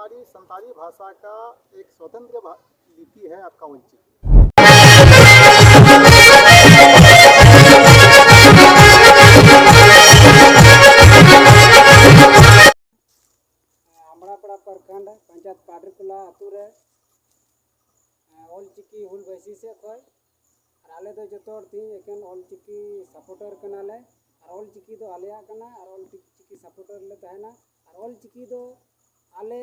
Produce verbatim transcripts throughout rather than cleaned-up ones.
हमारी संताली भाषा का एक स्वतंत्र भा-, लिपि है आपका ऑलचिकी। ᱟᱢᱲᱟᱯᱟᱲᱟ ᱯᱨᱚᱠᱷᱚᱸᱰ ᱯᱚᱧᱪᱟᱭᱮᱛ ᱯᱟᱰᱨᱤᱠᱚᱞᱟ ᱟᱹᱛᱩ ᱨᱮ, ᱮᱸ, ᱚᱞᱪᱤᱠᱤ ᱦᱩᱞ ᱵᱟᱹᱭᱥᱤ ᱥᱮᱫ ᱠᱷᱚᱱ᱾ ᱟᱨ ᱟᱞᱮ ᱫᱚ ᱡᱚᱛᱚ ᱦᱚᱲ ᱛᱮᱦᱮᱧ ᱮᱠᱮᱱ ᱚᱞᱪᱤᱠᱤ ᱥᱟᱯᱳᱨᱴᱟᱨ ᱠᱟᱱᱟᱞᱮ᱾ ᱟᱨ ᱚᱞᱪᱤᱠᱤ ᱫᱚ ᱟᱞᱮᱭᱟᱜ ᱠᱟᱱᱟ, ᱟᱨ ᱚᱞᱪᱤᱠᱤ ᱥᱟᱯᱳᱨᱴᱟᱨ ᱞᱮ ᱛᱟᱦᱮᱱᱟ᱾ ᱟᱨ ᱚᱞᱪᱤᱠᱤ ᱫᱚ ᱟᱞᱮ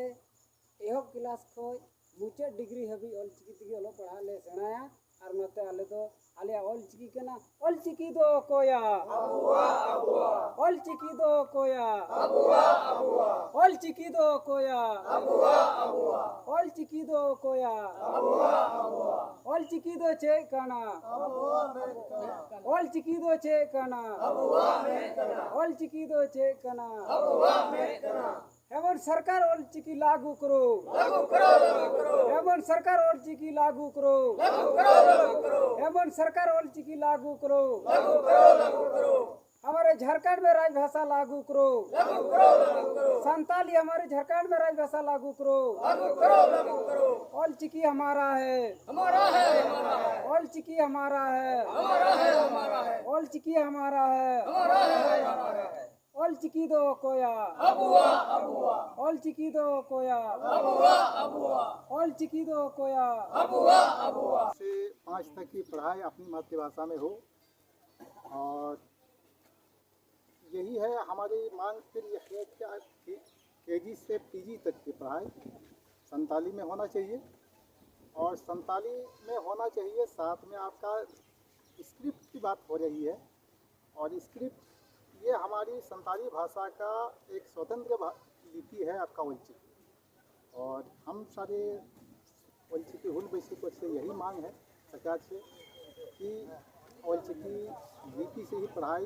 ᱮᱦᱚᱵ ᱠᱞᱟᱥ ᱠᱷᱚᱱ ᱢᱩᱪᱟᱹᱫ ᱰᱤᱜᱽᱨᱤ ᱦᱟᱹᱵᱤᱡ ᱚᱞᱪᱤᱠᱤ ᱛᱮᱜᱮ ᱚᱞᱚᱜ ᱯᱟᱲᱦᱟᱜ ᱞᱮ ᱥᱮᱬᱟᱭᱟ᱾ ᱟᱨ ᱱᱚᱛᱮ ᱟᱞᱮ ᱫᱚ, ᱟᱞᱮᱭᱟᱜ ᱚᱞᱪᱤᱠᱤ ᱠᱟᱱᱟ᱾ ᱚᱞᱪᱤᱠᱤ ᱫᱚ ᱚᱠᱚᱭᱟᱜ? ᱟᱵᱚᱣᱟᱜ, ᱟᱵᱚᱣᱟᱜ᱾ ᱚᱞᱪᱤᱠᱤ ᱫᱚ ᱚᱠᱚᱭᱟᱜ? ᱟᱵᱚᱣᱟᱜ, ᱟᱵᱚᱣᱟᱜ᱾ ᱚᱞᱪᱤᱠᱤ ᱫᱚ ᱚᱠᱚᱭᱟᱜ? ᱟᱵᱚᱣᱟᱜ, ᱟᱵᱚᱣᱟᱜ᱾ ᱚᱞᱪᱤᱠᱤ ᱫᱚ ᱚᱠᱚᱭᱟᱜ? ᱟᱵᱚᱣᱟᱜ, ᱟᱵᱚᱣᱟᱜ᱾ ᱚᱞᱪᱤᱠᱤ ᱫᱚ ᱪᱮᱫ ᱠᱟᱱᱟ? ᱟᱵᱚᱣᱟᱜ ᱢᱮᱫ ᱠᱟᱱᱟ᱾ ᱚᱞᱪᱤᱠᱤ ᱫᱚ ᱪᱮᱫ ᱠᱟᱱᱟ? ᱟᱵᱚᱣᱟᱜ ᱢᱮᱫ ᱠᱟᱱᱟ᱾ ᱚᱞᱪᱤᱠᱤ ᱫᱚ ᱪᱮᱫ ᱠᱟᱱᱟ? ᱟᱵᱚᱣᱟᱜ ᱢᱮᱫ ᱠᱟᱱᱟ᱾ ᱦᱮᱢᱚᱱᱛ ᱥᱚᱨᱠᱟᱨ ᱚᱞᱪᱤᱠᱤ ᱞᱟᱹᱜᱩ ᱠᱚᱨᱚ᱾ ᱞᱟᱹᱜᱩ ᱠᱚᱨᱚ, ᱞᱟᱹᱜᱩ ᱠᱚᱨᱚ᱾ ᱦᱮᱢᱚᱱᱛ ᱥᱚᱨᱠᱟᱨ ᱚᱞᱪᱤᱠᱤ ᱞᱟᱹᱜᱩ ᱠᱚᱨᱚ᱾ ᱞᱟᱹᱜᱩ ᱠᱚᱨᱚ, ᱞᱟᱹᱜᱩ ᱠᱚᱨᱚ᱾ ᱦᱮᱢᱚᱱᱛ ᱥᱚᱨᱠᱟᱨ ᱚᱞᱪᱤᱠᱤ ᱞᱟᱹᱜᱩ ᱠᱚᱨᱚ᱾ ᱞᱟᱹᱜᱩ ᱠᱚᱨᱚ, ᱞᱟᱹᱜᱩ ᱠᱚᱨᱚ᱾ हमारे झारखंड में राजभाषा लागू करो। लागू करो, लागू करो। संताली हमारे झारखंड में राजभाषा लागू करो। लागू करो, लागू करो। ऑलचिकी हमारा है। हमारा है, हमारा है। ऑलचिकी हमारा है। हमारा है, हमारा है। ऑलचिकी हमारा है। हमारा है, हमारा है। ऑलचिकी दो कोया। अबुआ, अबुआ। ऑलचिकी दो कोया। अबुआ, अबुआ। ऑलचिकी दो कोया। अबुआ, अबुआ। से पाँच तक की पढ़ाई अपनी मातृभाषा में हो और यही है हमारी मांग। फिर यह है क्या कि केजी से पीजी तक की पढ़ाई संताली में होना चाहिए और संताली में होना चाहिए। साथ में आपका स्क्रिप्ट की बात हो रही है और स्क्रिप्ट ये हमारी संताली भाषा का एक स्वतंत्र भा-, लिपि है आपका ऑलचिकी। और हम सारे ऑलचिकी हुल बैसी को से यही मांग है सरकार से कि ऑलचिकी लिपि से ही पढ़ाई